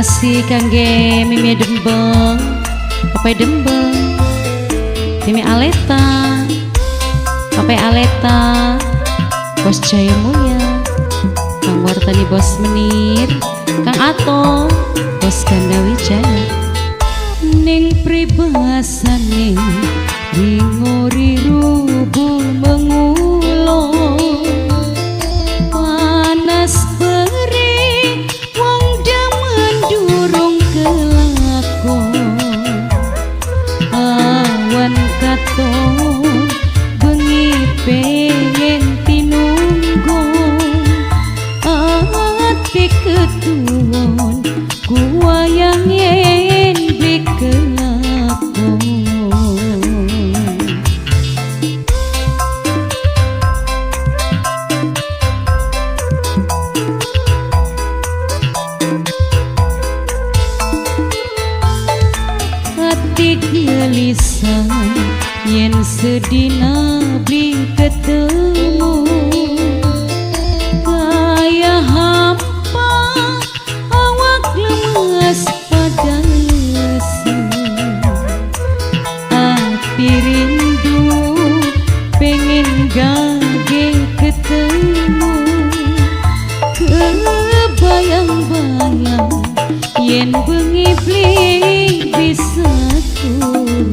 Masih kangge Mimi Dembeng, Papai Dembeng, Mimi Aleta, Papai Aleta, Bos Jaya Mulya, Kang Wartani Bos Menir, Kang Ato, Bos Ganda Wijaya. Ning pribasane ringori rubuh mengulo, panas beri wong demen durung kelakon, awan katon bengi pengen tinunggu, ati ketuwon kuwayang yen beli kelakon. Ati gelisah yen sedina beli ketemu, kaya hampa awak lemes pada lesu, ati rindu pengen gage ketemu, kebayang-bayang yen bengi beli bisa turu.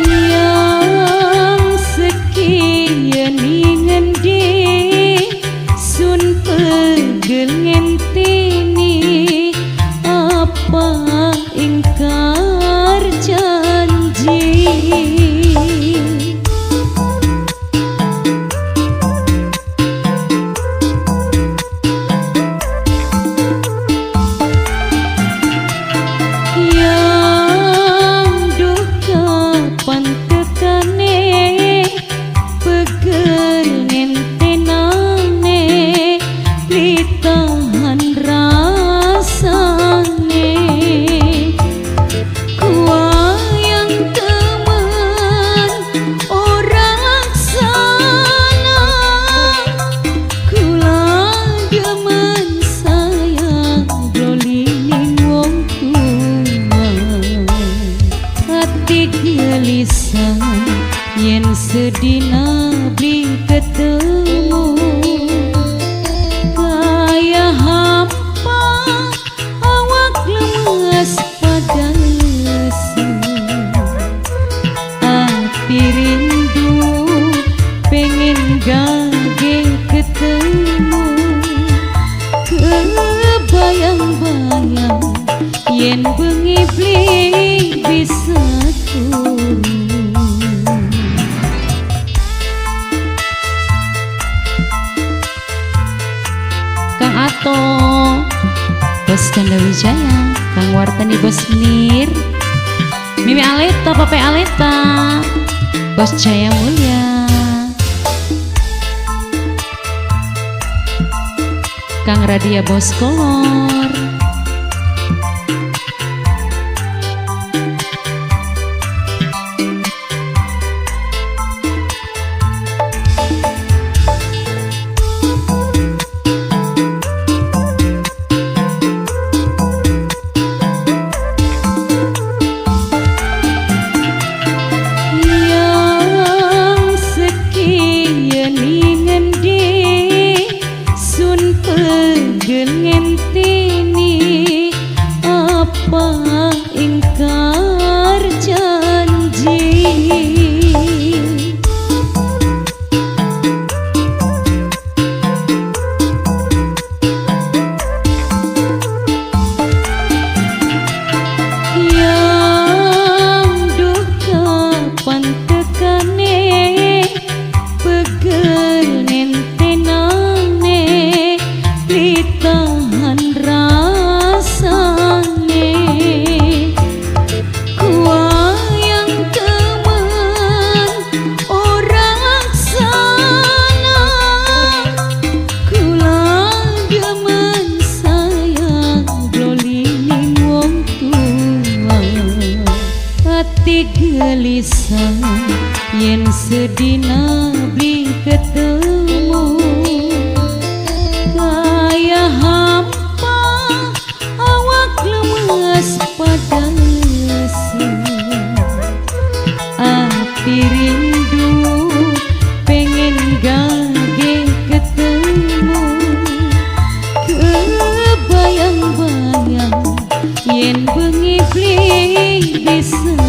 Yang sekian ngendi sun pegel ngenteni, apa ingkar janji, yang duka pantekane pegel ngentenane litahan rasane, kuayang temen ora laksana, kula demen sayang glolining wong tua, ati gelisah yen sedina beli ketemu, kaya hampa awak lemes pada lesu, ati rindu pengen gage ketemu, kebayang-bayang yen bengi beli bisa turu. Kang Ato, Bos Ganda Wijaya, Kang Wartani Bos Menir, Mimi Aleta, Papai Aleta, Bos Jaya Mulya, Kang Radia Bos Kolor, yang sekian ngendi sun pegel ngenteni, Ati gelisah yen sedina beli ketemu. Kaya hampa awak, lemes pada lesu. Ati rindu pengen gage ketemu. Kebayang-bayang yen bengi beli bisa.